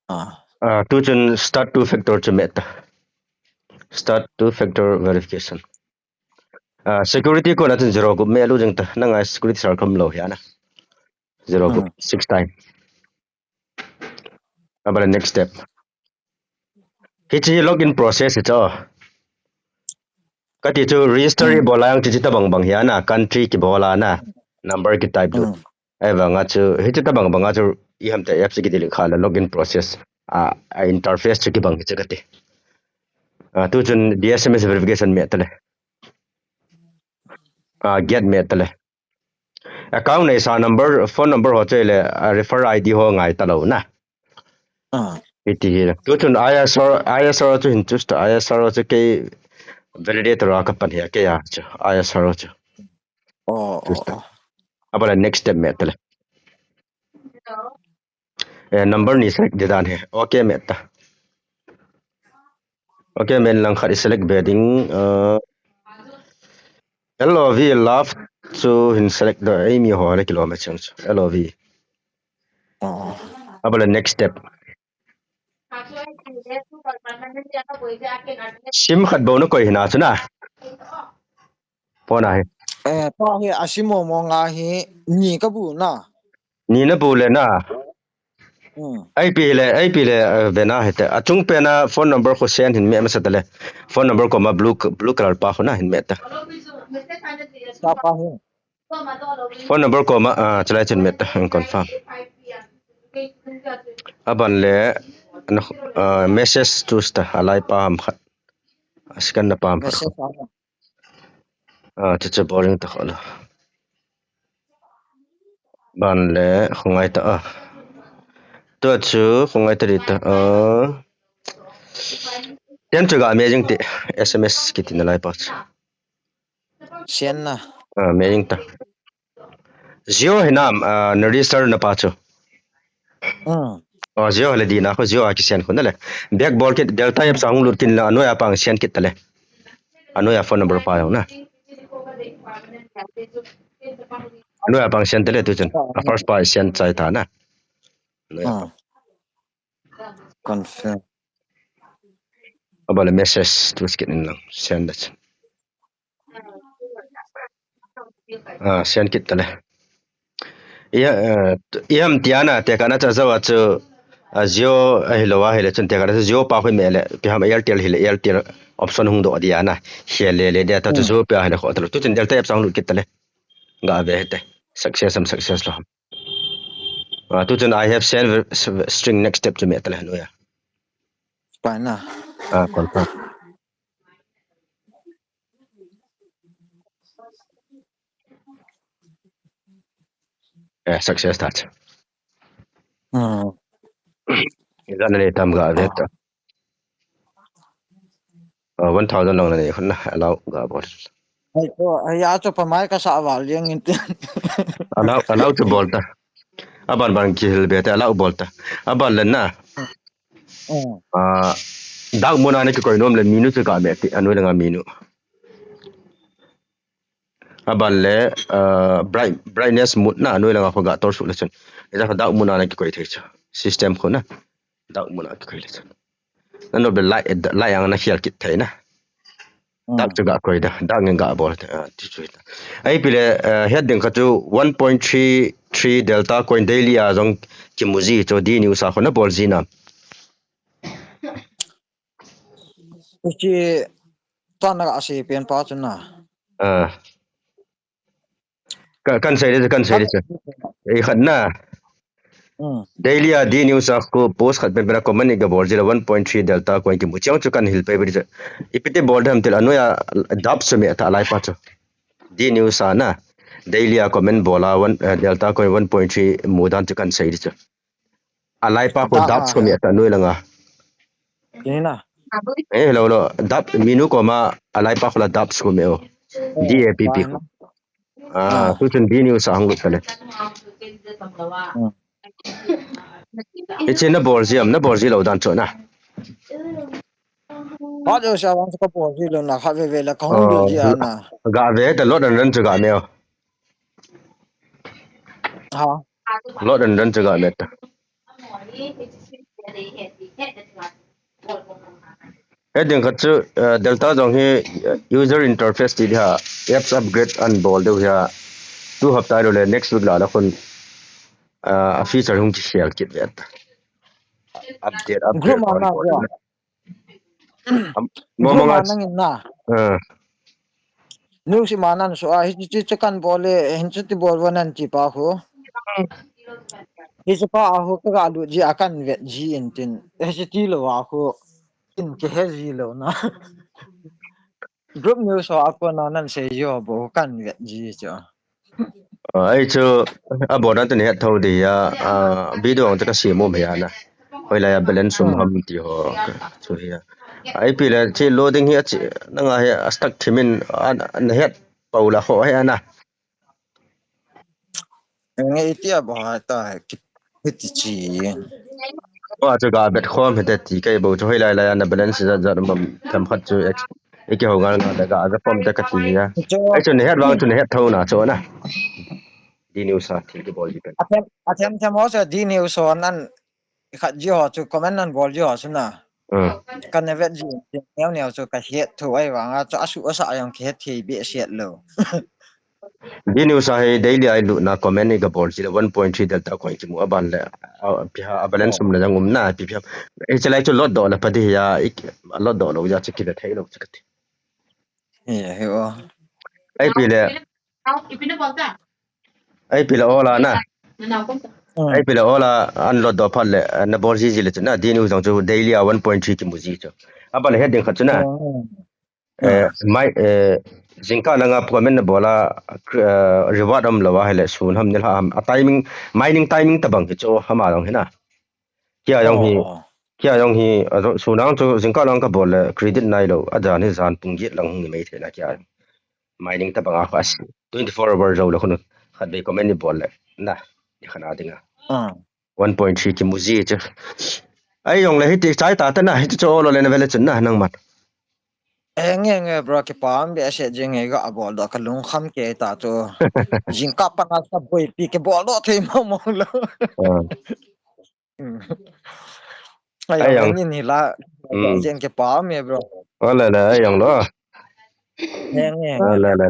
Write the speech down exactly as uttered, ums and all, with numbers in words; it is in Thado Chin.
Ah. Ah, tu chun start two factor chu meh ta. Start two factor verification. Ah, security kona chun zero gup meh lou jeng ta. Nanga security sar kham lou hi ana. Zero gup, hmm, six time. Abala next step. Hiche login process hi chu. Kati chu register, hmm, ibol a jong chu hitabang bang hi ana, country kibol a na, number kitype lou. Hmm. Ahivanga chu, hitabang banga chu, iham te apps kidelete kha le login process. A, a interface chu kibang hi chu kati. Ah, tu chun D S M S verification meh ta le. Ah, get meh ta le. Account neisa number, phone number ho chu le, ah, refer I D ho ngai ta lou na. Ah. Iti hi. Tu chun I S R, I S R chu hin choose ta, I S R chu kei validator a kapan hi a kei a chu, I S R chu. Oh, choose ta. Oh, oh. Abala next step meh ta le. Eh, number ni select di dan hi. Okay meh ta. Okay, meh lang khat i select be ding, uh, L O V love chu hin select da, eimi ho le kilom a chang chu. L O V. Oh. Abala next step. Sim khat bou na koi hina chu na. Pona hi. Eh, pa hi a sim mo mo nga hi ni ka bu na. Ni na bu le na. Hmm. Ipi le, ipi le, eh, vena hite. Achung pena phone number khu send hin meh masa ta le. Phone number koma blue, blue color pa khu na hin meh ta. Sa pa hi. Phone number koma, ah, chalai chun meh ta, hin confirm. Aban le, na, ah, message choose ta, alai pa ham khat. Scan na pa ham khat. Message pa. Ah, chu chu boring ta kho lo. Ban le, khongai ta a. Tua chu, khongai ta di ta a. Ten chu ga amazing ti, S M S kiti na lai pa chu. Sian na. Ah, amazing ta. Jio hinam, ah, na register na pa chu. Hmm. Oh, Jio le di na khu, Jio a kisian khu na le. Back bol kit, Delta app sa hung lut kin la, anoi a pang sian kit ta le. Anoi a phone number pa jong na. Anoi a pang sian ta le tu chun. A first pa sian chai ta na. Anoi a pang. Confirm. Abala message tu kit in lang. Sian da chun. Ah, sian kit ta le. Ia, eh, iham tia na, tekahna chu ajou a chu, a Jio ahilou a hile chun tekahna chu Jio pa khu meh le, ipi ham Airtel hile, Airtel option hung doh dia na. Hile le dia ta chu Jio pa hile kho ta lou. Tu chun Delta app sa hung lut kit ta le. Ga ve hite. Success am success lou ham. Ah, tu chun I have sent v-, s-, v-, string next step chu meh ta le nu ya. Pai na. Ah, confirm. Eh, success ta. Hmm. Idan le tam ga ve ta. Ah, one thousand long na ni khun na, allow ga bol. Ai, to, ai, ya to pa mai ka sa val yang in te. Allow, allow chu bol ta. Aban ban kihil be ta, allow bol ta. Aban le na. Hmm. Ah, dark mode a na kikoi nom le menu chu ga meh ti, anoi le nga menu. Aban le, ah, bright, brightness mode na, anoi le nga khu ga tor suh le chun. Ija khu dark mode a na kikoi thei chu. System khu na. Dark mode a kikoi le chun. Na no be light, light ang na hial kit thei na. Hmm. Dark chu ga koi da, dark ngen ga bol ta, ah, ti chu ta. Ai pi le, ah, het ding kha chu one point three three Delta coin daily a jong kimu ji chu di news a khu na bol ji na. Hiche, ta na ka sei pen pa chu na. Ah. Ka, kan sei le chu, kan sei le chu. Ei khat na. Hmm. Daily a di news a khu post khat pen pen a comment i ga bol ji le one point three Delta coin kimu chang chu kan hil pai pai chu. Ipi ti bol dem til anoi a dap chu meh ta lai pa chu. Di news a na. Daily a comment bol a one, eh, Delta coin one point three mu dan chu kan sei le chu. Alai pa khu dap chu meh ta noi langa. Ni na. Eh, lo lo. Dap menu koma alai pa khu la dap chu meh o. D A P P khu. Ah, tu chun di news a hung lut ta le. Hmm. Hiche na bol ji am, na bol ji lou dan chu na. Khat jo sa wang ka bol ji lou na khat ve ve la ka hung lut ji a na. Ga ve ta lot an ran chu ga meh o. Ha. Lot an ran chu ga meh ta. Heading khat chu, uh, Delta jong hi, uh, user interface ti dia, apps upgrade an bol deu hia, tu hapta lo le next week la la khun, uh, a feature hung ki share kit vet. Update, upgrade. Group ma na ya. Am, group ma nang in na. Uh. News ima nan so a, hichi chi kan bol le, hin chu ti bol wa nan ti pa khu. Hichi pa a khu ka ga lut ji a kan vet ji in tin. Hichi ti lo a khu. Kin ke he ji lo na. Group news ho a ko na nan sei jo bo kan vet ji cho. Ai chu a bo na tin het tho di ya, a video ang chu ka si mo me ya na. Hoilai a balance um ham ti ho chu hi a. Ai pi le chi loading hi a chi na nga hi a stuck thimin a na het pau la ho hi a na. Nge iti a bo ha ta ki hiti chi. Wa chu ga bet khom hete ti kai bo chu hoilai lai a na balance ja ja mam tham khat chu ex-, iki ho ngal ngal da ga ga pom te ka ti ya. Ai chu na het wang chu na het tho na chu na. Di news a thil ki bol di pen. Athem, athem, them ho chu di news ho nan khat ji ho chu comment nan bol ji ho chu na. Kan ne vet ji neo neo chu ka het thu ai vang a chu a su a sa yang ki het thei be siat lo. Di news a hi daily ai lu na comment ni ka bol ji le one point three delta coin ki mu a ban le. A, pi ha a balance um le jang um na pi pi. Ei chalai chu lot do la pa di ya ik lot do lo ya chu ki le thei lo chu ka ti. He he o. Ai pi le. Ai pi le ola na. Ai pi le ola an lot do phat le na bol ji ji le chu na di news jong chu daily a one point three ki mu ji chu. A ban le heading khat chu na. Eh, mai, eh, jingkah langa comment na bol a, eh, reward um lo a hile sun ham nilha ham. A timing, mining timing tabang hi chu hama jong hi na. Kia jong hi, kia jong hi, a jo, sun ang chu jingkah lang ka bol le credit nai lo. A jan hi jan pung get lang hung ni mai thei na kia. Mining tabang a kha twenty-four hour jo lo khun khat bei comment ni bol le. Na, ni khana dinga. One point three ki mu ji chu. Ai jong le hiti chai ta ta na, hiti chu olo le na vele chun na nang mat. Eh, nge nge bro, ki pam be se jing nge ga bol do ka lung kham ke ta chu. Jingkah pa na sa boi pi ki bol do thei mo mo lo. Ai jong ni ni la. Jing ki pam me bro. Ole le ai jong lo. Nge nge. Ole le.